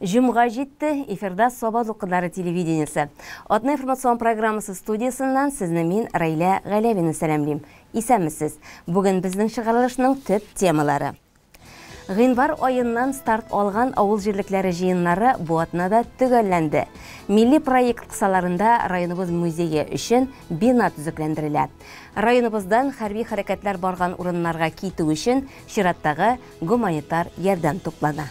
Җомга җитте, эфирда Саба дулкыннары телевидениесе. Атна информацион программасы студиясеннән сезне мин, Раилә Галәвина сәламлим. Исәнмесез. Бүген безнең чыгарылышның төп темалары. Гыйнвар аеннан старт алган авыл җирлекләре җыеннары бу атнада төгәлләнде. Милли проект кысаларында районыбыз музее өчен бина төзекләндерелә. Районыбыздан хәрби хәрәкәтләр барган урыннарга китү өчен чираттагы гуманитар ярдәм туплана.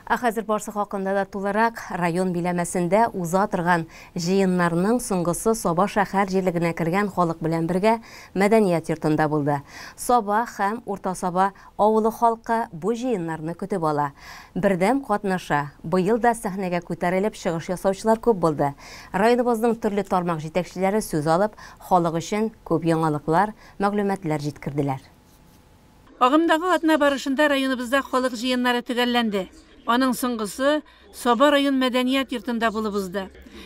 Ә хәзер барсы хакында да тулырак. Район биләмәсендә уза торган җыеннарның соңгысы Саба шәһәр җирлегенә кергән халык белән бергә мәдәният йортында булды. Саба һәм Урта Саба авылы халкы бу җыеннарны көтеп ала. Бердәм катнаша. Быел да сәхнәгә күтәрелеп чыгыш ясаучылар күп булды. Районыбызның төрле тармак җитәкчеләре сүз алып, халык өчен күп яңалыклар, мәгълүматлар җиткерделәр. Агымдагы атна барышында районыбызда халык җыеннары төгәлләнде. Аның соңгысы Саба район мәдәният йортында булып узды.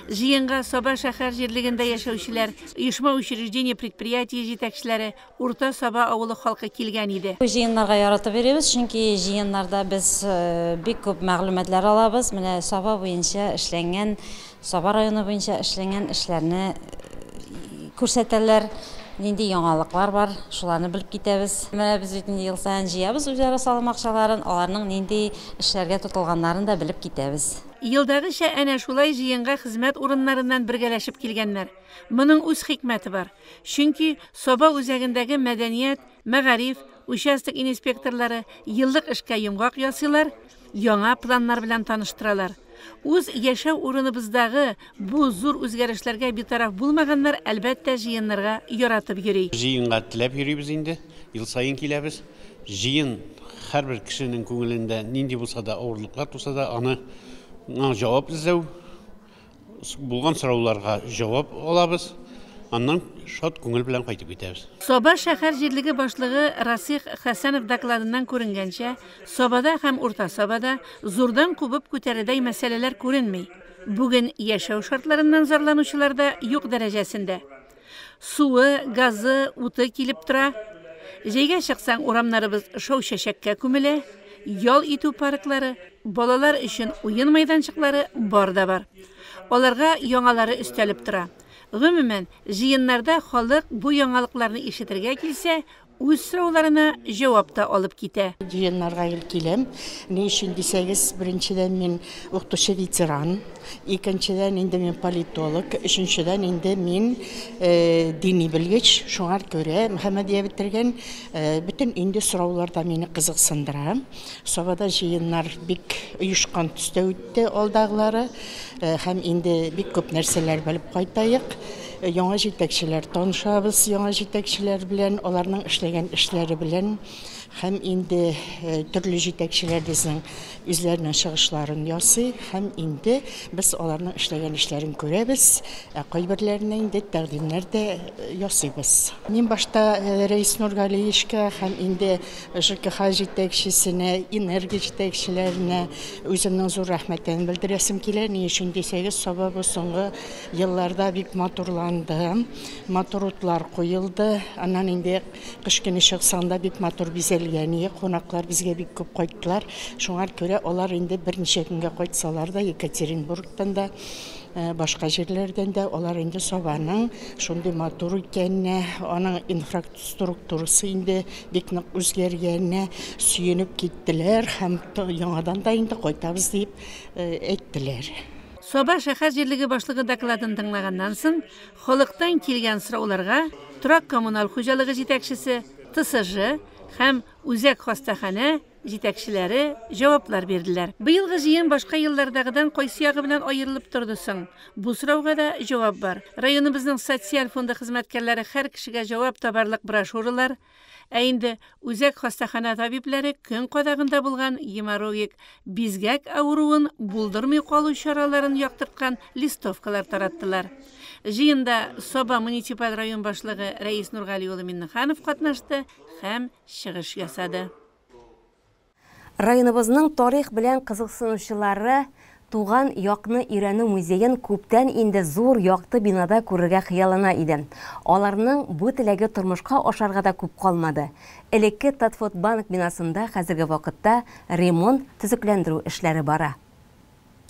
Җыенга Саба шәһәр җирлегендә яшәүчеләр, оешма-учреждение, предприятие җитәкчеләре, Урта Саба авылы халкы килгән иде. Бу җыеннарга яратып йөрибез, чөнки җыеннарда без бик күп мәгълүматлар алабыз. Менә Саба буенча эшләнгән, Саба районы буенча эшләнгән эшләрне күрсәтәләр, нинди яңалыклар бар, шуларны белеп китәбез. Менә без бит инде ел саен җыябыз үзара салым акчаларын, аларның нинди эшләргә тотылганнарын да белеп китәбез. Елдагыча әнә шулай җыенга хезмәт урыннарыннан бергәләшеп килгәннәр. Моның үз хикмәте бар. Чөнки Саба үзәгендәге мәдәният, мәгариф, участок инспекторлары еллык эшкә йомгак ясыйлар, яңа планнар белән таныштыралар. Үз яшәү урыныбыздагы бу зур үзгәрешләргә битараф булмаганнар, әлбәттә, җыеннарга яратып йөри. Җыенга теләп йөрибез инде, ел саен киләбез. Җыен һәрбер кешенең күңелендә нинди булса да авырлыклар туса да, аны җавап эзләү, булган сорауларга җавап алабыз, аннан шат күңел белән кайтып китәбез. Саба шәһәр җирлеге башлыгы Расих Хәсәнов докладыннан күренгәнчә, Сабада һәм Урта Сабада зурдан кубып күтәредәй мәсьәләләр күренми. Бүген яшәү шартларыннан зарланучылар да юк дәрәҗәсендә. Суы, газы, уты килеп тора. Җәйгә чыксаң, урамнарыбыз шау чәчәккә күмелә. Ял итү парклары, балалар өчен уен мәйданчыклары бар да бар. Аларга яңалары өстәлеп тора. Гомумән, җыеннарда халык бу яңалыкларны ишетергә килсә, үз сорауларына җавап та алып китә. Җыеннарга гел киләм. Ни өчен дисәгез, беренчедән мин укытучы ветеран, икенчедән инде мин политолог, өченчедән инде мин дини белгеч. Шуңа күрә Мөхәммәдия бетергән бөтен инде сораулар да мине кызыксындыра. Сабада җыеннар бик оешкан төстә үтте алдагылары һәм инде бик күп нәрсәләр белеп кайтайык. Яңа җитәкчеләр танышабыз, яңа җитәкчеләр белән, аларның эшләгән эшләре белән һәм инде төрле җитәкчеләр безнең үзләренең чыгышларын ясый һәм инде без аларның эшләгән эшләрен күрәбез, ә кайберләренә инде тәкъдимнәр дә ясыйбыз. Мин башта Рәис Нургалиевичка һәм инде ЖКХ җитәкчесенә, энергия җитәкчеләренә үземнең зур рәхмәтен белдерәсем килә. Ни өчен дисәгез, Саба бу соңгы елларда бик матурланды, матур утлар куелды. Аннан инде кыш көне чыксаң да бик матур бизәлгән иде. Кунаклар безгә бик күп кайттылар. Шуңа күрә алар инде берничә көнгә кайтсалар да, Екатеринбургтан да, башка җирләрдән дә алар инде Сабаның шундый матур икәненә, аның инфраструктурасы инде бик нык үзгәргәненә сөенеп киттеләр һәм яңадан да инде кайтабыз дип әйттеләр. Саба шәһәр җирлеге башлыгы докладын тыңлаганнан соң, халыктан килгән сорауларга торак-коммуналь хуҗалыгы җитәкчесе, ТСЖ һәм үзәк хастаханә җитәкчеләре җаваплар бирделәр. Быелгы җыен башка еллардагыдан кайсы ягы белән аерылып торды соң? Бу сорауга да җавап бар. Районыбызның социаль фонды хезмәткәрләре һәр кешегә җавап табарлык брошюралар, ә инде үзәк хастаханә табибләре көн кадагында булган геморрогик бизгәк авыруын булдырмый калу чараларын яктырткан листовкалар тараттылар. Җыенда Саба муниципаль район башлыгы Рәис Нургали улы Миннеханов катнашты һәм чыгыш ясады. Районыбызның тарих белән кызыксынучылары Туган якны өйрәнү музеен күптән инде зур якты бинада күрергә хыяллана иде. Аларның бу теләге тормышка ашарга да күп калмады. Элекке Татфондбанк бинасында хәзерге вакытта ремонт, төзекләндерү эшләре бара.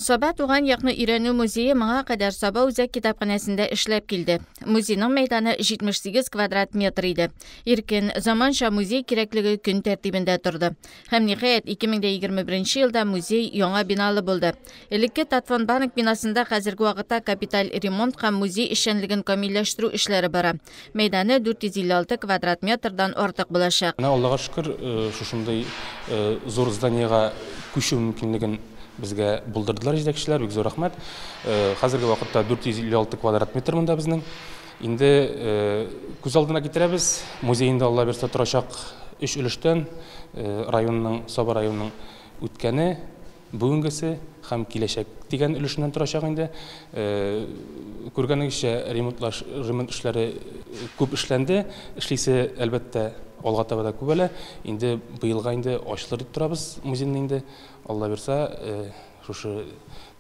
Саба туган якны өйрәнү музее моңа кадәр Саба үзәк китапханәсендә эшләп килде. Музейның мәйданы 78 квадрат метр иде. Иркен, заманча музей кирәклеге көн тәртибендә торды. Һәм ниһаять 2021 елда музей яңа биналы булды. Элекке Татфондбанк бинасында хәзерге вакытта капиталь ремонт һәм музей эшчәнлеген камилләштерү эшләре бара. Мәйданы 456 квадрат метрдан артык булачак. Менә Аллага шөкер, шушындый зур зданиега күчү мөмкинлеген безгә булдырдылар җитәкчеләр, бик зур рәхмәт. Хәзерге вакытта 456 квадрат метр монда безнең. Инде күз алдына китерәбез, музей инде Алла бирсә торачак өч өлештән, районның, Саба районының үткәне, бүгенгесе һәм киләчәк дигән өлешеннән торачак инде. Күргәнегезчә, ремонт эшләре күп эшләнде. Эшлисе, әлбәттә, алга таба да күп әле. Инде быелга инде ачылыр дип торабыз музейны инде. Алла бирсә, шушы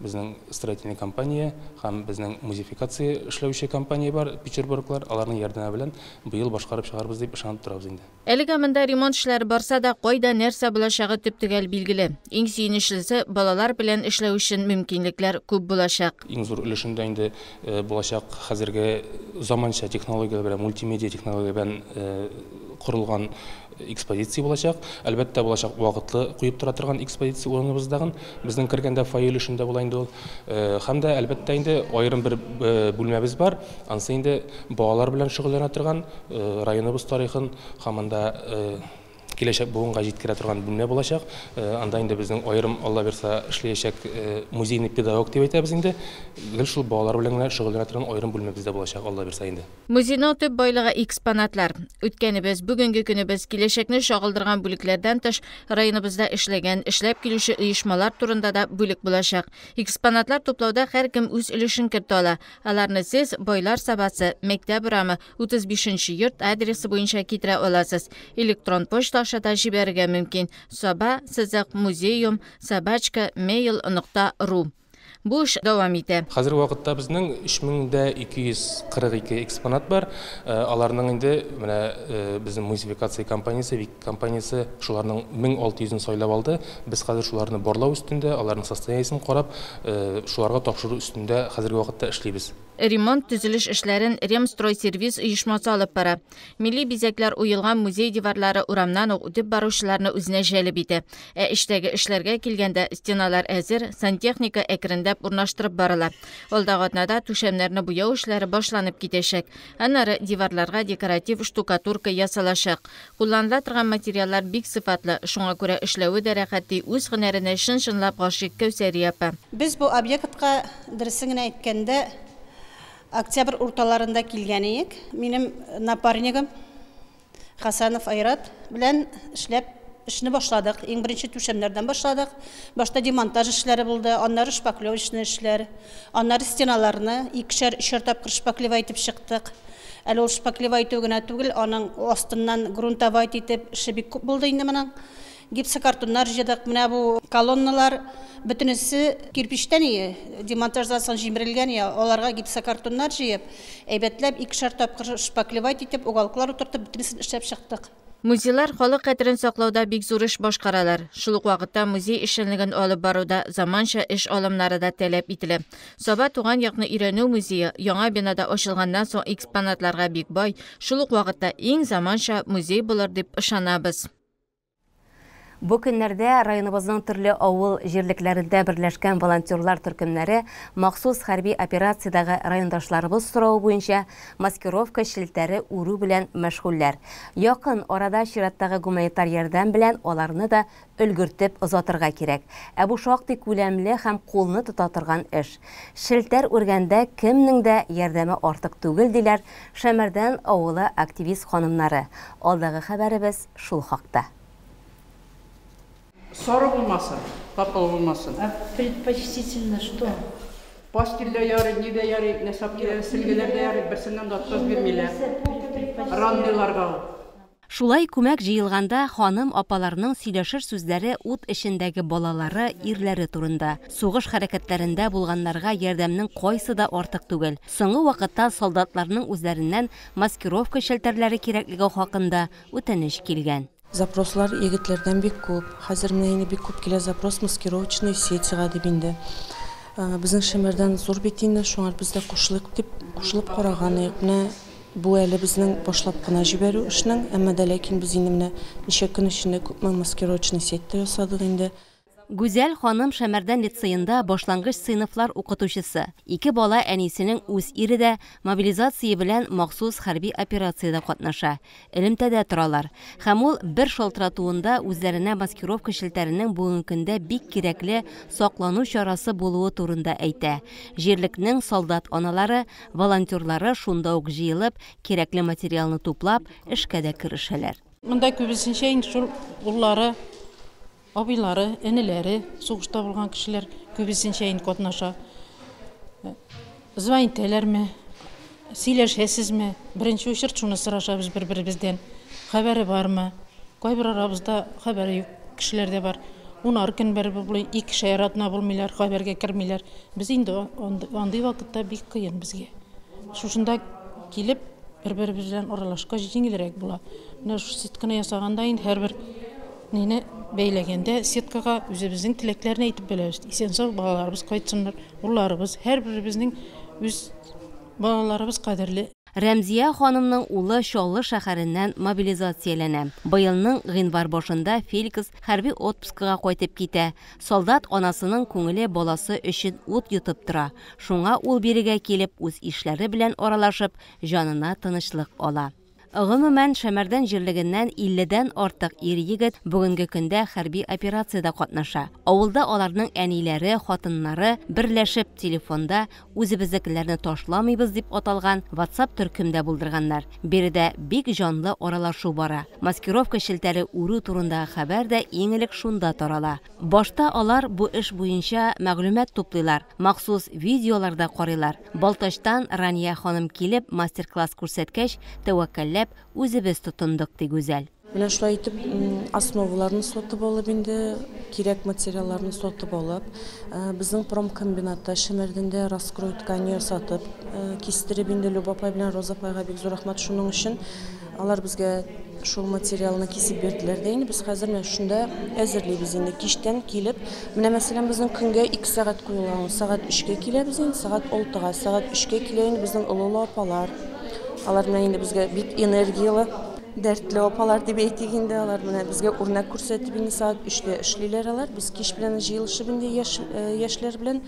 безнең строительный компания һәм безнең музификация эшләүче компания бар, Петербурглар, аларның ярдәме белән быел башкарып чыгарбыз дип ышанып торабыз инде. Әлегә монда ремонт эшләре барса да, кайда нәрсә булачагы төп-төгәл билгеле. Иң сөенечлесе, балалар белән эшләү өчен мөмкинлекләр күп булачак. Иң зур өлешендә инде булачак хәзерге заманча технологияләр белән, мультимедиа технология белән корылган экспозиция булачак. Әлбәттә, булачак вакытлы куеп тора торган экспозиция урыныбыздагын. Безнең кергәндә фойе өлешендә була инде ул. Һәм дә әлбәттә инде аерым бер бүлмәбез бар. Ансы инде балалар белән шөгыльләнә торган, районыбыз тарихын һәм анда киләчәк буынга җиткерә торган бүлмә булачак. Анда инде безнең аерым, Алла бирсә, эшләячәк музейный педагог дип әйтәбез инде. Гел шул балалар белән генә шөгыльләнә торган аерым бүлмәбез дә булачак, Алла бирсә инде. Музейның төп байлыгы экспонатлар. Үткәнебез, бүгенге көнебез, киләчәкне чагылдырган бүлекләрдән тыш, районыбызда эшләгән, эшләп килүче оешмалар турында да бүлек булачак. Экспонатлар туплауда һәркем үз өлешен кертә ала. Аларны сез Байлар Сабасы, Мәктәп урамы, 35 йорт адресы буенча китерә аласыз. Электрон почта аша да җибәрергә мөмкин. Саба сызык музеум собачка mail нокта ру. Бу эш дәвам итә. Хәзерге вакытта безнең 3242 экспонат бар. Аларның инде менә безнең музификация компаниясе, Вик компаниясе шуларның 1600-ен сайлап алды. Без хәзер шуларны барлау өстендә, аларның состояниесен карап, шуларга тапшыру өстендә хәзерге вакытта эшлибез. Ремонт төзелеш эшләрен Ремстройсервис оешмасы алып бара. Милли бизәкләр уелган музей диварлары урамнан ук үтеп баручыларны үзенә җәлеп итә. Ә эчтәге эшләргә килгәндә стеналар әзер, сантехника әкренләп урнаштырып барыла. Алдагы атнада түшәмнәрне буяу эшләре башланып китәчәк. Аннары диварларга декоратив штукатурка ясалачак. Кулланыла торган материаллар бик сыйфатлы, шуңа күрә эшләве дә рәхәт, ди үз һөнәренә чын-чынлап гашыйк Кәүсәрия апа. Без бу объектка, дөресен генә әйткәндә, октябрь урталарында килгән идек. Минем напарнигым Хасанов Айрат белән эшләп эшне башладык. Иң беренче түшәмнәрдән башладык. Башта демонтаж эшләре булды, аннары шпаклевочный эшләр, аннары стеналарны икешәр, өчәр тапкыр шпаклевать итеп чыктык. Әле ул шпаклевать итү генә түгел, аның астыннан грунтовать итеп эше бик күп булды инде моның. Гипсокартоннар җыйдык. Менә бу колонналар бөтенесе кирпичтән ие, демонтаждан соң җимерелгән ие, аларга гипсокартоннар җыеп, әйбәтләп икешәр тапкыр шпаклевать итеп, уголклар утыртып, бөтенесен эшләп чыктык. Музейлар халык хәтерен саклауда бик зур эш башкаралар. Шул ук вакытта музей эшчәнлеген алып баруда заманча эш алымнары да таләп ителә. Саба туган якны өйрәнү музее яңа бинада ачылганнан соң экспонатларга бик бай, шул ук вакытта иң заманча музей булыр дип ышанабыз. Бу көннәрдә районыбызның төрле авыл җирлекләрендә берләшкән волонтерлар төркемнәре махсус хәрби операциядәге райондашларыбыз соравы буенча маскировка челтәре үрү белән мәшгульләр. Якын арада чираттагы гуманитар ярдәм белән аларны да өлгертеп озатырга кирәк. Ә бу шактый күләмле һәм кулны тота торган эш. Челтәр үргәндә кемнең дә ярдәме артык түгел, диләр Шәмәрдән авылы активист ханымнары. Алдагы хәбәребез шул хакта. Сары булмасын, тапкыл булмасын. А предпочтительно что? Пастиль дә ярый, ни дә ярый, нәрсә кирәк, силгеләр дә ярый, берсеннән дә отказ бирмиләр. Ранныларга ул. Шулай күмәк җыелганда ханым апаларның сөйләшер сүзләре ут эчендәге балалары, ирләре турында. Сугыш хәрәкәтләрендә булганнарга ярдәмнең кайсы да артык түгел. Соңгы вакытта солдатларның үзләреннән маскировка челтәрләре кирәклеге хакында үтенеч килгән. Запрослар егетләрдән бик күп. Хәзер менә инде бик күп килә запрос маскировочные сетига дип инде. Безнең Шәмәрдән зур бит инде, шуңар без дә кушылыйк дип кушылып караган идек. Менә бу әле безнең башлап кына җибәрү эшнең, әмма дә ләкин без инде менә ничә көн эчендә күпме маскировочный сеть тә ясадык инде. Гүзәл ханым Шәмәрдән лицеенда башлангыч сыйныфлар укытучысы. Ике бала әнисенең үз ире дә мобилизация белән махсус хәрби операциядә катнаша. Элемтәдә торалар. Һәм ул бер шалтыратуында үзләренә маскировка челтәренең бүгенге көндә бик кирәкле саклану чарасы булуы турында әйтә. Җирлекнең солдат аналары, волонтерлары шунда ук җыелып, кирәкле материалны туплап, эшкә дә керешәләр. Монда күбесенчә инде шул уллары, абыйлары, энеләре, сугышта булган кешеләр күбесенчә инде катнаша. Звонить итәләрме, сөйләшәсезме? Беренче очеред шуны сорашабыз бер-беребездән. Хәбәре бармы? Кайбер арабызда хәбәре юк кешеләр дә бар. Унар көн бер булмый, икешәр атна булмыйлар, хәбәргә кермиләр. Без инде андый вакытта бик кыен безгә. Шушында килеп бер-беребез белән аралашкач җиңелрәк була. Менә шушы сетканы ясаганда инде һәрбер нине бәйләгәндә сеткага үзебезнең теләкләрне әйтеп беләбез. Исән-сау балаларыбыз кайтсыннар, улларыбыз, һәрберебезнең үз балаларыбыз кадерле. Рәмзия ханымның улы Чаллы шәһәреннән мобилизацияләнә. Быелның гыйнвар башында Феликс хәрби отпускыга кайтып китә. Солдат анасының күңеле баласы өчен ут йотып тора. Шуңа ул бирегә килеп, үз ишләре белән аралашып, җанына тынычлык ала. Гомумән, Шәмәрдән җирлегеннән 50-дән артык ир-егет бүгенге көндә хәрби операциядә катнаша. Авылда аларның әниләре, хатыннары берләшеп телефонда үзебезнекеләрне ташламыйбыз дип аталган WhatsApp төркемдә булдырганнар. Биредә бик җанлы аралашу бара. Маскировка челтәре үрү турындагы хәбәр дә иң элек шунда тарала. Башта алар бу эш буенча мәгълүмат туплыйлар, махсус видеоларда карыйлар. Балтачтан Рания ханым килеп мастер-класс күрсәткәч, тәвәккәлләп үзебез тотындык, ди Гүзәл. Менә шулай итеп основаларны сатып алып инде, кирәк материалларны сатып алып, безнең промкомбинатта Шәмәрдәндә раскрой ткань ясатып, кистереп инде Люба апай белән Роза апайга бик зур рәхмәт шуның өчен. Алар безгә шул материалны кисеп бирделәр дә инде без хәзер менә шунда әзерлибез инде. Кичтән килеп, менә мәсәлән безнең көнгә 2 сәгать куелган, сәгать 3-кә киләбез инде, сәгать 6-га, сәгать 3-кә килә инде безнең олы-олы апалар. Алар менә инде безгә бик энергиялы, дәртле апалар дип әйтик инде, алар менә безгә үрнәк күрсәтеп инде сәгать 3-тә эшлиләр алар. Без кич белән җыелышып инде яшьләр белән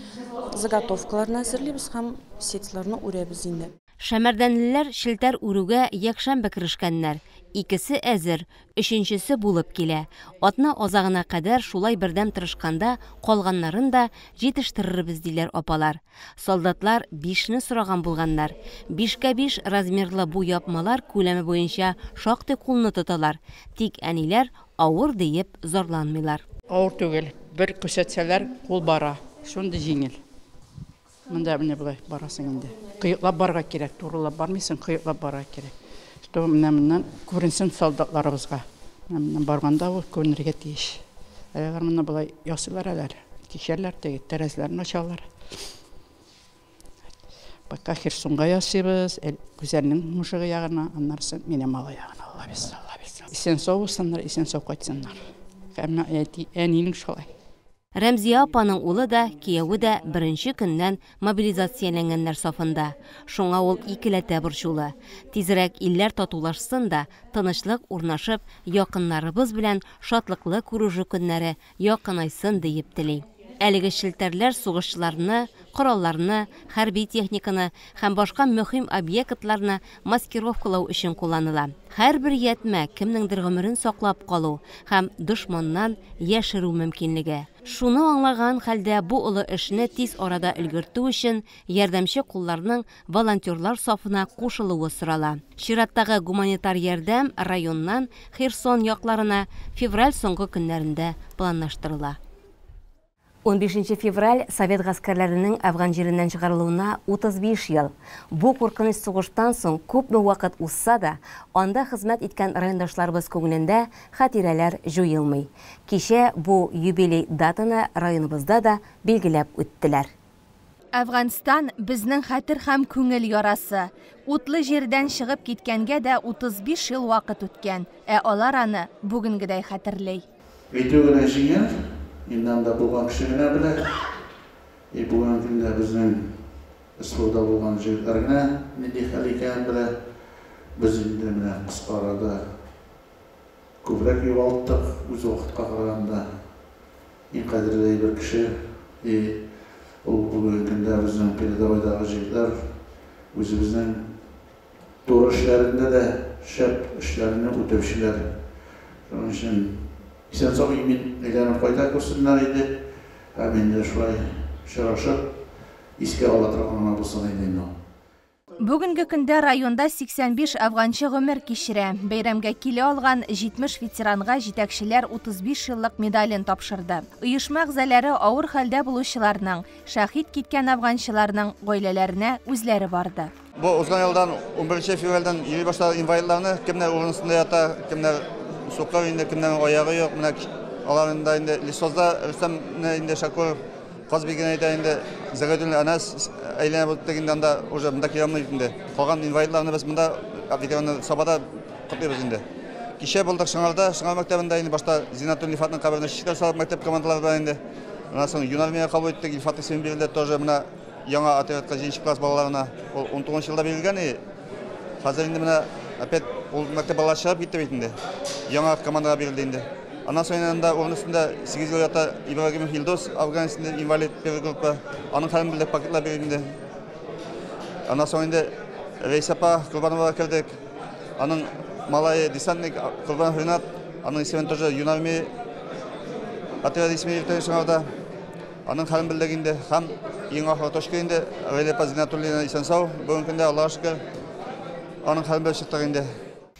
заготовкаларны әзерлибез һәм сетьларны үрәбез инде. Шәмәрдәнлеләр челтәр үрүгә якшәмбе керешкәннәр. Икесе әзер, өченчесе булып килә. Атна азагына кадәр шулай бердәм тырышканда калганнарын да җитештерербез диләр апалар. Солдатлар 5-не сораган булганнар. 5-кә 5 размерлы бу япмалар күләме буенча шактый кулны тоталар. Тик әниләр авыр диеп зарланмыйлар. Авыр түгел, бер күрсәтсәләр кул бара. Шундый җиңел. Монда менә болай барасың инде. Кыеклап барырга кирәк, турылап бармыйсың, кыеклап барырга кирәк. Что менә моннан күренсен солдатларыбызга. Менә моннан барганда ул күренергә тиеш. Алар моны болай ясыйлар әле. Кичәрләр, теге тәрәзәләрен ачалар. Пока Херсонга ясыйбыз, Гүзәлнең мужигы ягына, аннары минем малай ягына. Алла бирсен, Алла бирсен. Исән сау булсыннар, исән сау кайтсыннар. Әмма әти, әнинең шулай. Рәмзия апаның улы да, кияве дә беренче көннән мобилизацияләнгәннәр сафында. Шуңа ул икеләтә борчулы. Тизрәк илләр татулашсын да, тынычлык урнашып, якыннарыбыз белән шатлыклы күрешү көннәре якынайсын диеп тели. Әлеге челтәрләр сугышчыларны, коралларны, хәрби техниканы һәм башка мөһим объектларны маскировкалау өчен кулланыла. Һәрбер ятмә кемнеңдер гомерен саклап калу һәм дошманнан яшерү мөмкинлеге. Шуны аңлаган хәлдә бу олы эшне тиз арада өлгертү өчен ярдәмче кулларның волонтерлар сафына кушылуы сорала. Чираттагы гуманитар ярдәм районнан Херсон якларына февраль соңгы көннәрендә планлаштырыла. 15 февраль совет гаскәрләренең Әфган җиреннән чыгарылуына 35 ел. Бу куркыныч сугыштан соң күпме вакыт узса да, анда хезмәт иткән райондашларыбыз күңелендә хатирәләр җуелмый. Кичә бу юбилей датаны районыбызда да билгеләп үттеләр. Әфганстан безнең хәтер һәм күңел ярасы. Утлы җирдән чыгып киткәнгә дә 35 ел вакыт үткән, ә алар аны бүгенгедәй хәтерли. Әйтү генә җиңел, инде анда булган кеше генә белә. И бүгенге көндә безнең СВОда булган җегетләр генә нинди хәл икәнен белә. Без инде менә кыска арада күбрәк югалттык үз вакытка караганда. Иң кадерле әйбер кеше. И ул бүгенге көндә безнең передовойдагы җегетләр үзебезнең туры эшләрендә дә шәп эшләрне үтәүчеләр. Шуның өчен исән-сау имин әйләнеп кайта күрсеннәр иде. Һәм инде шулай очрашып искә ала торган гына булсын иде инде ул. Бүгенге көндә районда 85 әфганчы гомер кичерә. Бәйрәмгә килә алган 70 ветеранга җитәкчеләр 35 еллык медален тапшырды. Оешма әгъзалары авыр хәлдә булучыларның, шәһит киткән әфганчыларның гаиләләренә үзләре барды. Бу узган елдан 11 февральдән йөри башлады инвалидларны, кемнәр урын өстендә ята, кемнәр сукыр инде, кемнәрнең аягы юк, менә алар инде Лесозда Рөстәм инде Шакуров Казбигин әйтә инде, Зәгәдүл Әнәс әйләнеп үттек инде анда уже монда килә алмый инде. Калган инвалидларны без монда ветеранны Сабада котлыйбыз инде. Кичә булдык Шыңарда, Шыңар мәктәбендә инде башта Зиннәтуллин Илфатның каберенә чәчәкләр салып мәктәп командалары белән инде. Аннан соң Юнармия кабул иттек, Илфат исеме бирелде тоже менә яңа отрядка җиденче класс балаларына. Ул 19 елда бирелгән и хәзер инде менә опять ул мәктәп балалары чыгып китте бит инде. Яңа командага бирелде инде. Аннан соң инде урын өстендә 8 ел ята Ибрагимов Илдус, Афганистанда инвалид первой группа. Аның хәлен белдек, пакетлар бирелде инде. Аннан соң инде Рәйсә апа Курбановага кердек. Аның малае десантник Курбанов Ринат, аның исемен тоже Юнармия отряд исеме йөртә Шыңарда. Аның хәлен белдек инде. Һәм иң ахыргы точка инде Рәйлә апа Зиннәтуллина исән-сау. Бүгенге көндә Аллага шөкер. Аның хәлен белеп чыктык инде.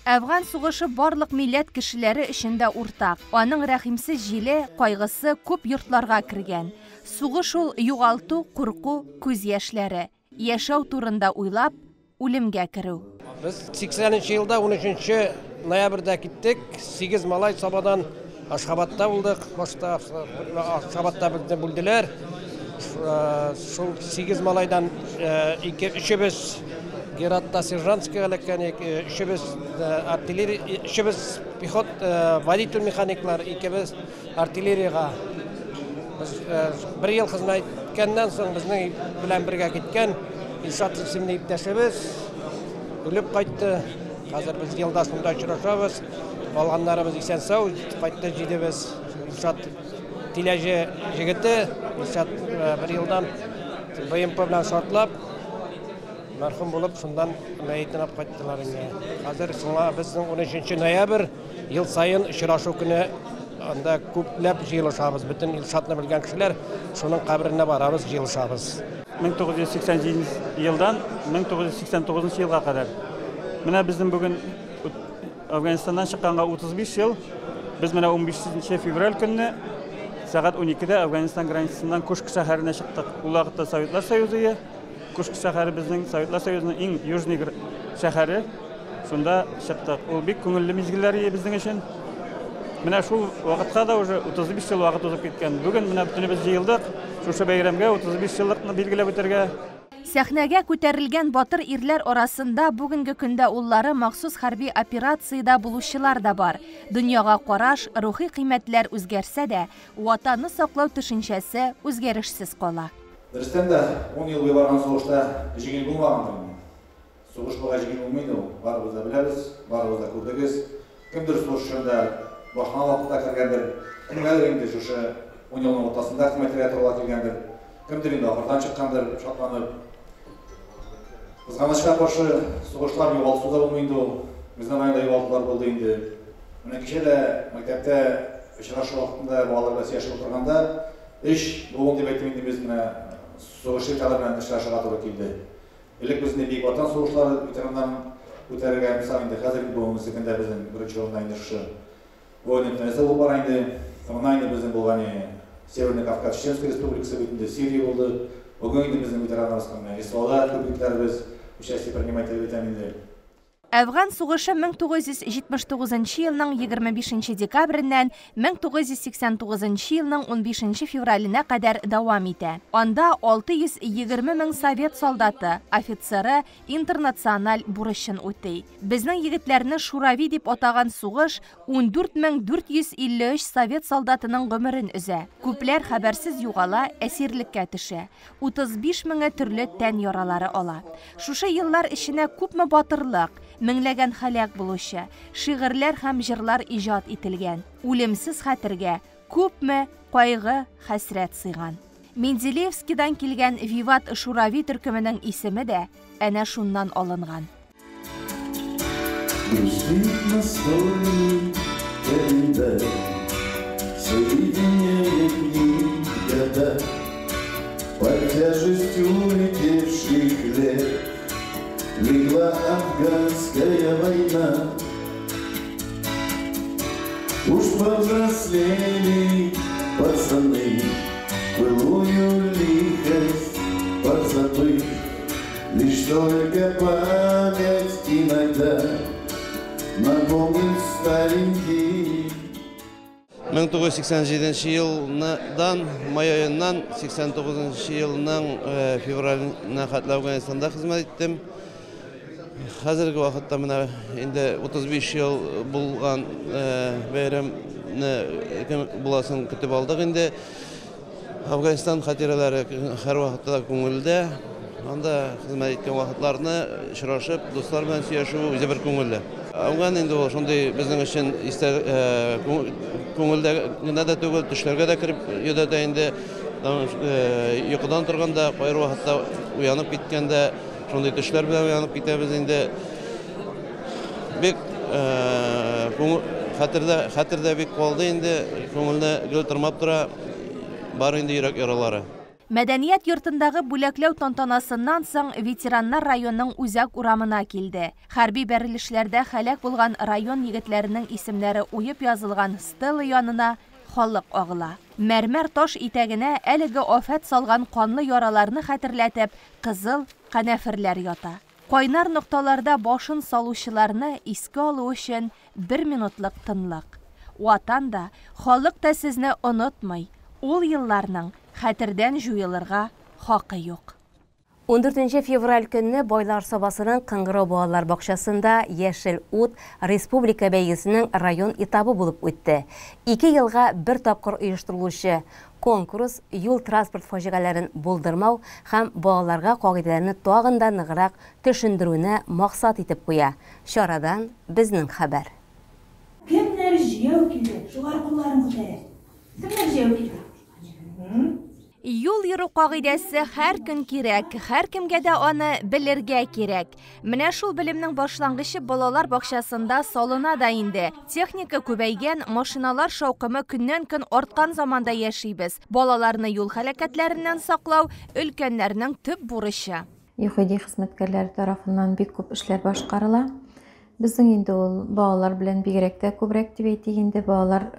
Әфган сугышы барлык милләт кешеләре өчен дә уртак. Аның рәхимсез җиле, кайгысы күп йортларга кергән. Сугыш ул югалту, курку, күз яшьләре. Яшәү турында уйлап, үлемгә керү. Без 80 елда 13 ноябрьдә киттек. 8 малай Сабадан Ашхабадта булдык. Башта Ашхабадта безне бүлделәр. Шул 8 малайдан 2 өчебез Гератта сержантскийга эләккән, өчебез артиллерия, өчебез пехот водитель механиклар, икебез артиллерияга. Без бер ел хезмәт иткәннән соң безнең белән бергә киткән Илшат исемле иптәшебез үлеп кайтты. Хәзер без елда шунда очрашабыз. Калганнарыбыз исән-сау, кайтты җидебез. Илшат Тиләҗе җегете, Илшат бер елдан БМП белән шартлап, мәрхүм булып, шундан мәетен алып кайттылар инде. Хәзер шуңа безнең 13 ноябрь ел саен очрашу көне, анда күпләп җыелышабыз. Бөтен Илшатны белгән кешеләр шуның каберенә барабыз, җыелышабыз. 1987 елдан 1989 елга кадәр. Менә безнең бүген Афганистаннан чыкканга 35 ел. Без менә 15 февраль көнне сәгать 12-дә Афганистан границасыннан Кушк шәһәренә чыктык. Ул вакытта Советлар Союзы, Кушк шәһәре безнең Советлар Союзының иң южный шәһәре. Шунда чыктык. Ул бик күңелле мизгелләр иде безнең өчен. Менә шул вакытка да уже 35 ел вакыт узып киткән. Бүген менә бөтенебез җыелдык. Шушы бәйрәмгә 35 еллыкны билгеләп үтәргә. Сәхнәгә күтәрелгән батыр ирләр арасында бүгенге көндә уллары махсус хәрби операциядә булучылар да бар. Дөньяга караш, рухи кыйммәтләр үзгәрсә дә, Ватанны саклау төшенчәсе үзгәрешсез кала. Дөрестән дә, 10 ел буе барган сугышта җиңел булмагандыр инде. Сугыш буга җиңел булмый инде ул. Барыбыз да беләбез, барыбыз да күрдегез. Кемдер сугыш чорында башына вакытта кергәндер, кемгәдер инде шушы 10 елның уртасында хезмәт итәргә туры килгәндер, кемдер инде ахырдан чыккандыр, шатланып. Кызганычка каршы, сугышлар югалту да булмый инде ул. Безнең районда югалтулар булды инде. Менә кичә дә мәктәптә очрашу вакытында балалар белән сөйләшеп утырганда, өч буын дип әйттем инде, без менә сугыш ветераннары белән очрашырга туры килде. Элек безне Бөек Ватан сугышлары ветераннарын күтәрергә мисал инде, хәзерге бүгенге көндә безнең беренче урында инде шушы воин интернеты булып бара инде. Соңыннан инде безнең булган Северный Кавказ, Чеченская республикасы бит инде, Сирия булды. Бүген инде безнең ветераннарыбыз менә СВОда күп егетләребез участие принимать итә инде. Әфган сугышы 1979 елның 25 декабреннән 1989 елның 15 февраленә кадәр дәвам итә. Анда 620 мең совет солдаты, офицеры интернациональ бурычын үти. Безнең егетләрне Шурави дип атаган сугыш 14453 совет солдатының гомерен өзә. Күпләр хәбәрсез югала, әсирлеккә төшә. 35 меңе төрле тән яралары ала. Шушы еллар эченә күпме батырлык, меңләгән һәлак булучы, шигырьләр һәм җырлар иҗат ителгән. Үлемсез хәтергә күпме кайгы, хәсрәт сыйган. Менделеевскидан килгән Виват Шурави төркеменең исеме дә әнә шуннан алынган. Грустит настольный календарь, соединяя дни года. Под тяжестью улетевших лет легла афганская война. Уж повзрослели пацаны, былую лихость подзабыв, лишь только память иногда напомнит старенький. 1987 елдан, май аеннан 89 елның февраленә хәтле Афганистанда хезмәт иттем. Хәзерге вакытта менә инде 35 ел булган бәйрәмне кем буласын көтеп алдык инде. Афганистан хатирәләре һәр вакытта да күңелдә. Анда хезмәт иткән вакытларны очрашып, дуслар белән сөйләшү үзе бер күңелле. Афган инде ул шундый безнең өчен истә күңелдә генә дә түгел, төшләргә дә кереп йөдәтә инде. Йокыдан торганда, кайбер вакытта уянып киткәндә, шундый төшләр белән уянып китәбез инде. Бик хәтердә бик калды инде, күңелне гел тырмап тора, бар инде йөрәк яралары. Мәдәният йортындагы бүләкләү тантанасыннан соң ветераннар районның үзәк урамына килде. Хәрби бәрелешләрдә һәлак булган район егетләренең исемнәре уеп язылган стела янына халык агыла. Мәрмәр таш итәгенә әлеге афәт салган канлы яраларны хәтерләтеп, кызыл канәферләр ята. Кайнар нокталарда башын салучыларны искә алу өчен бер минутлык тынлык. Ватан да, халык та сезне онытмый. Ул елларның хәтердән җуелырга хакы юк. 14 февраль көнне Байлар Сабасының Кыңгырау балалар бакчасында Яшел ут республика бәйгесенең район этабы булып үтте. 2 елга бер тапкыр оештырылучы конкурс юл транспорт фаҗигаләрен булдырмау һәм балаларга кагыйдәләрне тагын да ныграк төшендерүне максат итеп куя. Чарадан безнең хәбәр. Кемнәр җәяү килде? Шулар кулларын күтәрә. Кемнәр җәяү килде? Юл йөрү кагыйдәсе һәр көн кирәк, һәр кемгә дә аны белергә кирәк. Менә шул белемнең башлангычы балалар бакчасында салына да инде. Техника күбәйгән, машиналар шаукымы көннән-көн арткан заманда яшибез. Балаларны юл һәлакәтләреннән саклау өлкәннәрнең төп бурычы. ЮХИДИ хезмәткәрләре тарафыннан бик күп эшләр башкарыла. Безнең инде ул балалар белән бигрәк тә күбрәк дип әйтик инде, балалар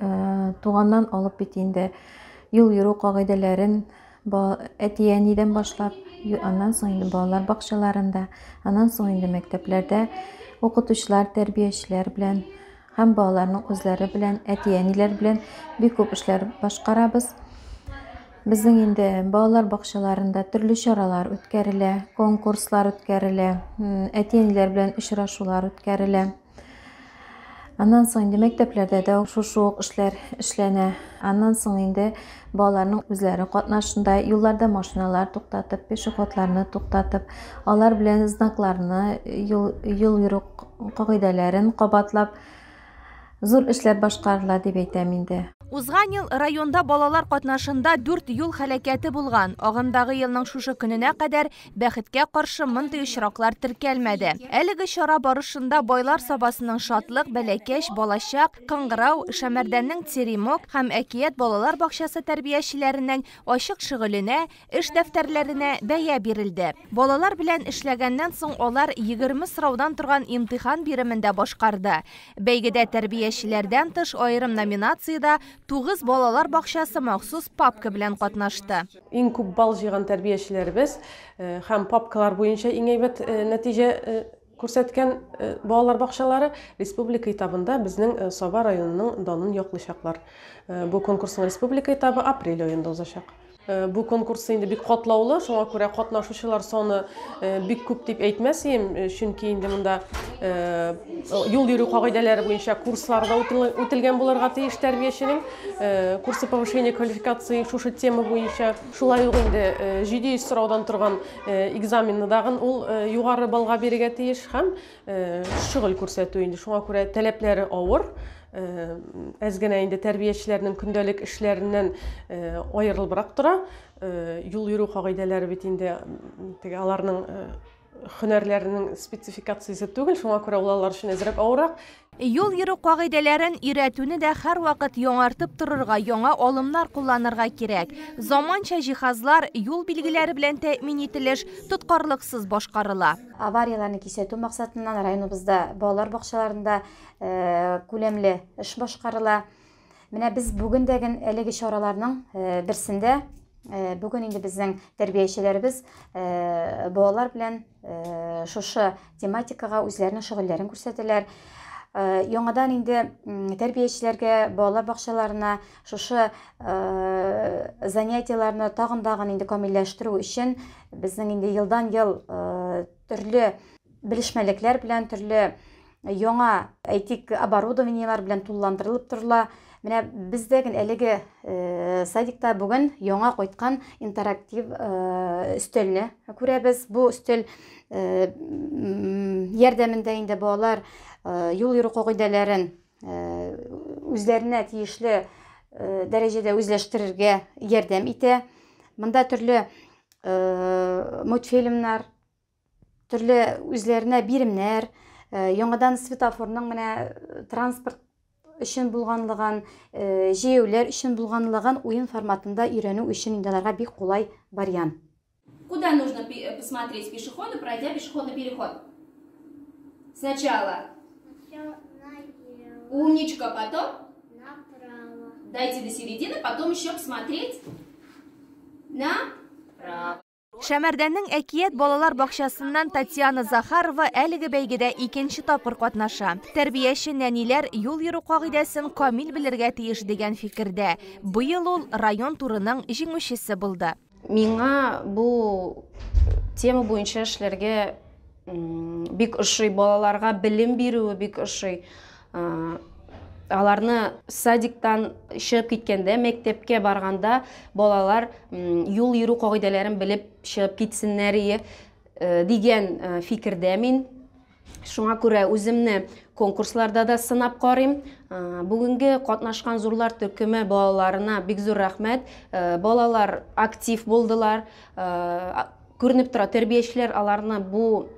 туганнан алып бит инде юл йөрү кагыйдәләрен әти-әнидән башлап, аннан соң инде балалар бакчаларында, аннан соң инде мәктәпләрдә укытучылар, тәрбиячеләр белән һәм балаларның үзләре белән, әти-әниләр белән бик күп эшләр башкарабыз. Безнең инде балалар бакчаларында төрле чаралар үткәрелә, конкурслар үткәрелә, әти-әниләр белән очрашулар үткәрелә. Аннан соң инде мәктәпләрдә дә шушы ук эшләр эшләнә. Аннан соң инде балаларның үзләре катнашында юлларда машиналар туктатып, пешеходларны туктатып, алар белән знакларны, юл йөрү кагыйдәләрен кабатлап, зур эшләр башкарыла дип әйтәм инде. Узган ел районда балалар катнашында 4 юл һәлакәте булган. Агымдагы елның шушы көненә кадәр бәхеткә каршы мондый очраклар теркәлмәде. Әлеге чара барышында Байлар Сабасының Шатлык, Бәләкәч, Балачак, Кыңгырау, Шәмәрдәннең Теремок һәм Әкият балалар бакчасы тәрбиячеләренең ачык шөгыленә, эш дәфтәрләренә бәя бирелде. Балалар белән эшләгәннән соң алар 20 сораудан торган имтихан биремендә башкарды. Бәйгедә тәрбиячеләрдән тыш аерым номинациядә 9 балалар бакчасы махсус папка белән катнашты. Иң күп балл җыйган тәрбиячеләребез һәм папкалар буенча иң әйбәт нәтиҗә күрсәткән балалар бакчалары республика этабында безнең Саба районының данын яклыйчаклар. Бу конкурсның республика этабы апрель аенда узачак. Бу конкурс инде бик катлаулы, шуңа күрә катнашучылар саны бик күп дип әйтмәс идем, чөнки инде монда юл йөрү кагыйдәләре буенча курслар да үтелгән булырга тиеш тәрбияченең. Курсы повышения квалификации шушы тема буенча. Шулай ук инде 700 сораудан торган экзаменны дагын ул югары баллга бирергә тиеш һәм шөгыль күрсәтү инде. Шуңа күрә таләпләре авыр. Әз генә инде тәрбиячеләрнең көндәлек эшләреннән аерылыбрак тора. Юл йөрү кагыйдәләре бит инде теге аларның һөнәрләренең спецификациясе түгел, шуңа күрә ул алар өчен әзрәк авыррак. Юл йөрү кагыйдәләрен өйрәтүне дә һәрвакыт яңартып торырга, яңа алымнар кулланырга кирәк. Заманча җиһазлар юл билгеләре белән тәэмин ителеш тоткарлыксыз башкарыла. Аварияләрне кисәтү максатыннан районыбызда балалар бакчаларында күләмле эш башкарыла. Менә без бүген дә әлеге чараларның берсендә. Бүген инде безнең тәрбиячеләребез балалар белән шушы тематикага үзләренең шөгыльләрен күрсәтәләр. Яңадан инде тәрбиячеләргә, балалар бакчаларына шушы занятиеләрне тагын дагын инде камилләштерү өчен безнең инде елдан-ел төрле белешмәлекләр белән, төрле яңа, әйтик, оборудованиелар белән тулыландырылып торыла. Менә бездә генә әлеге садикта бүген яңа кайткан интерактив өстәлне күрәбез. Бу өстәл ярдәмендә инде балалар юл йөрү кагыйдәләрен үзләренә тиешле дәрәҗәдә үзләштерергә ярдәм итә. Монда төрле мультфильмнар, төрле үзләренә биремнәр, яңадан светофорның менә транспорт өчен булганлыгын, җәяүләр өчен булганлыгын уен форматында өйрәнү өчен инде аларга бик кулай вариант. Куда нужно посмотреть пешеходу, пройдя пешеходный переход? Сначала умничка, потом направо. Дойти до середины, потом еще посмотреть направо. Шәмәрдәннең Әкият балалар бакчасыннан Татьяна Захарова әлеге бәйгедә икенче тапкыр катнаша. Тәрбияче нәниләр юл йөрү кагыйдәсен камил белергә тиеш дигән фикердә. Быел ул район турының җиңүчесе булды. Миңа бу тема буенча эшләргә бик ошый, балаларга белем бирүе бик ошый. Аларны садиктан чыгып киткәндә, мәктәпкә барганда балалар юл йөрү кагыйдәләрен белеп чыгып китсеннәр дигән фикердә мин. Шуңа күрә үземне конкурсларда да сынап карыйм. Бүгенге катнашкан зурлар төркеме балаларына бик зур рәхмәт. Балалар актив булдылар. Күренеп тора, тәрбиячеләр аларны бу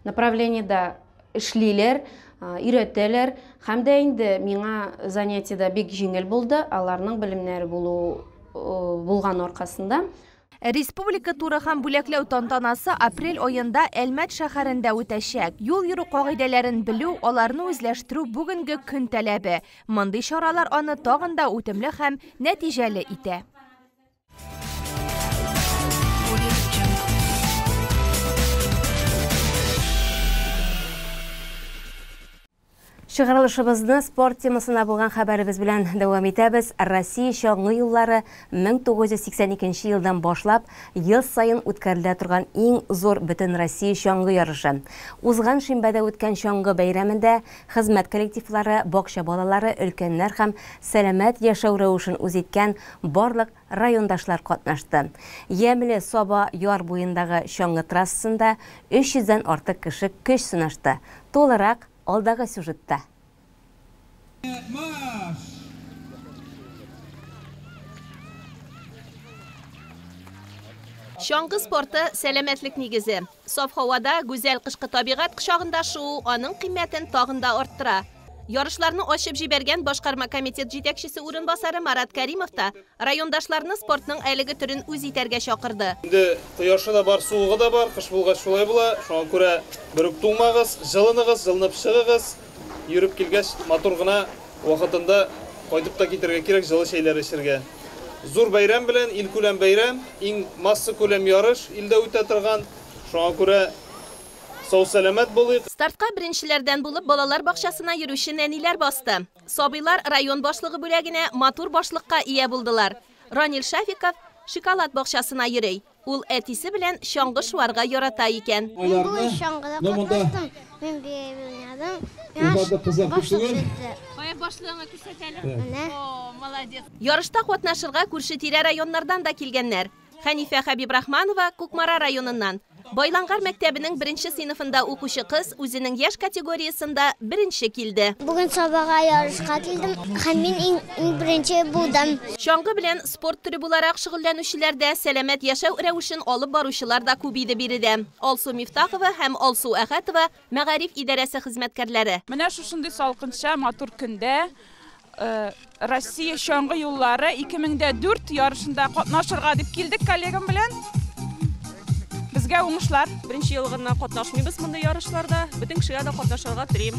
направлениедә эшлиләр, өйрәтәләр. Һәм дә инде миңа занятиедә бик җиңел булды, аларның белемнәре булган аркасында. Республика туры һәм бүләкләү тантанасы апрель аенда Әлмәт шәһәрендә үтәчәк. Юл йөрү кагыйдәләрен белү, аларны үзләштерү бүгенге көн таләбе. Мондый чаралар аны тагын да үтемле һәм нәтиҗәле итә. Чыгарылышыбызны спорт темасына булган хәбәребез белән дәвам итәбез. Россия чаңгы юллары 1982 елдан башлап ел саен үткәрелә торган иң зур бөтен Россия чаңгы ярышы. Узган шимбәдә үткән чаңгы бәйрәмендә хезмәт коллективлары, бакча балалары, өлкәннәр һәм сәламәт яшәү рәвешен үз иткән барлык райондашлар катнашты. Ямле Саба яр буендагы чаңгы трассасында 300дән артык кеше көч сынашты. Тулырак алдагы сюжетта. Чаңгы спорты сәламәтлек нигезе. Саф һавада гүзәл кышкы табигать кочагында шуу аның кыйммәтен тагын да арттыра. Ярышларны ачып җибәргән башкарма комитет җитәкчесе урынбасары Марат Каримов та райондашларны спортның әлеге төрен үз итәргә чакырды. Инде кояшы да бар, суыгы да бар, кыш булгач шулай була. Шуңа күрә бер үк туңмагыз, җылыныгыз, җылынып чыгыгыз. Йөреп килгәч, матур гына вакытында Кайтып та китәргә кирәк, җылы чәйләр эчәргә. Зур бәйрәм белән, илкүләм бәйрәм, иң массакүләм ярыш илдә үтә торган. Шуңа күрә сау-сәламәт булыйк. Стартка беренчеләрдән булып балалар бакчасына йөрүче нәниләр басты. Сабыйлар район башлыгы бүләгенә матур башлыкка ия булдылар. Ранил Шафиков шоколад бакчасына йөри. Ул әтисе белән чаңгы шуарга ярата икән. Мин бүген чаңгыда катнаштым. Мин биеп уйнадым. Миңа башлык җитте. Кая башлыгыңны күрсәт әле. Менә. О, молодец. Ярышта катнашырга күрше-тирә районнардан да килгәннәр. Хәнифә Хәбибрахманова Кукмара районыннан. Байлангар мәктәбенең беренче сыйныфында укучы кыз үзенең яшь категориясендә беренче килде. Бүген Сабага ярышка килдем һәм мин иң беренче булдым. Чаңгы белән спорт төре буларак шөгыльләнүчеләр дә, сәламәт яшәү рәвешен алып баручылар да күп иде биредә. Алсу Мифтахова һәм Алсу Әхәтова мәгариф идарәсе хезмәткәрләре. Менә шушындый салкынча матур көндә Россия чаңгы юллары 2004 ярышында катнашырга дип килдек коллегам белән. Безгә уңышлар. Беренче ел гына катнашмыйбыз мондый ярышларда. Бөтен кешегә дә катнашырга телим.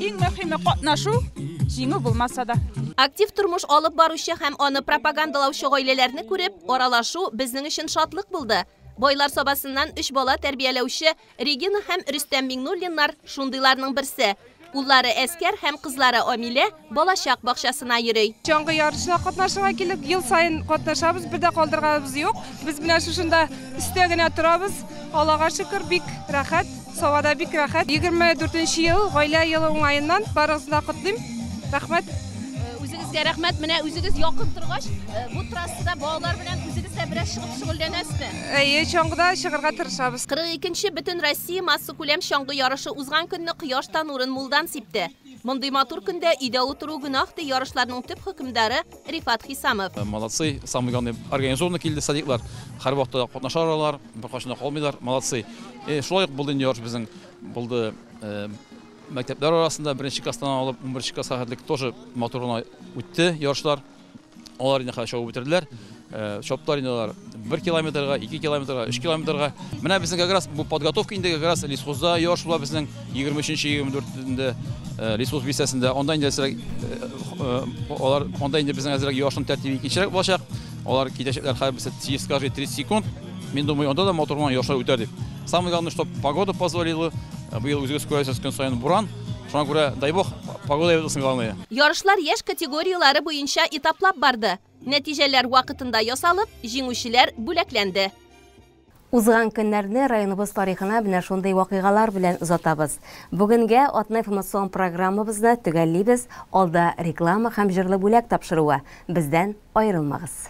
Иң мөһиме катнашу, җиңү булмаса да. Актив тормыш алып баручы һәм аны пропагандалаучы гаиләләрне күреп, аралашу безнең өчен шатлык булды. Байлар Сабасыннан 3 бала тәрбияләүче Регина һәм Рөстәм Миңнуллиннар шундыйларның берсе. Уллары Әскәр һәм кызлары Амилә балачак бакчасына йөри. Чаңгы ярышына катнашырга килдек. Ел саен катнашабыз, бер дә калдырганыбыз юк. Без менә шушында өстә генә торабыз. Аллага шөкер, бик рәхәт. Сабада бик рәхәт. 24 ел, гаилә елы уңаеннан барыгызны да котлыйм. Рәхмәт. Үзегезгә рәхмәт. Менә үзегез якын торгач, бу трассада балалар белән үзегез дә бераз чыгып шөгыльләнәсезме? Әйе, чаңгыда чыгарга тырышабыз. 42нче бөтен Россия массакүләм чаңгы ярышы узган көнне кояш та нурын мулдан сипте. Мондый матур көндә өйдә утыру гөнаһ, ди ярышларның төп хөкемдары Рифат Хисамов. Молодцы, самый главный организованно килде садиклар. Һәр вакытта катнаша алалар, беркайчан да калмыйлар. Молодцы. Шулай ук булды инде ярыш безнең булды мәктәпләр арасында беренче класстан алып 11 класска хәтлек тоже матур гына үтте ярышлар. Алар инде хәзер чабып бетерделәр. Чаптылар инде алар 1 километрга, 2 километрга, 3 километрга. Менә безнең как раз бу подготовка инде как раз лесхозда ярыш була безнең 23-24-ндә лесхоз бистәсендә. Анда инде әзрәк, алар анда инде безнең әзрәк ярышның тәртибе икенчерәк булачак. Алар китәчәкләр һәрберсе через каждые 30 секунд. Мин думаю, анда да матур гына ярышлар үтәр дип. Самое главное, чтоб погода позволила. Быел үзегез күрәсез, көн саен буран. Шуңа күрә, дай бог, погода булсын главное. Ярышлар яшь категорияләре буенча этаплап барды. Нәтиҗәләр вакытында ясалып, җиңүчеләр бүләкләнде. Узган көннәрне районыбыз тарихына менә шундый вакыйгалар белән озатабыз. Бүгенгә атна информацион программабызны төгәллибез. Алда реклама һәм җырлы бүләк тапшыруы. Бездән аерылмагыз.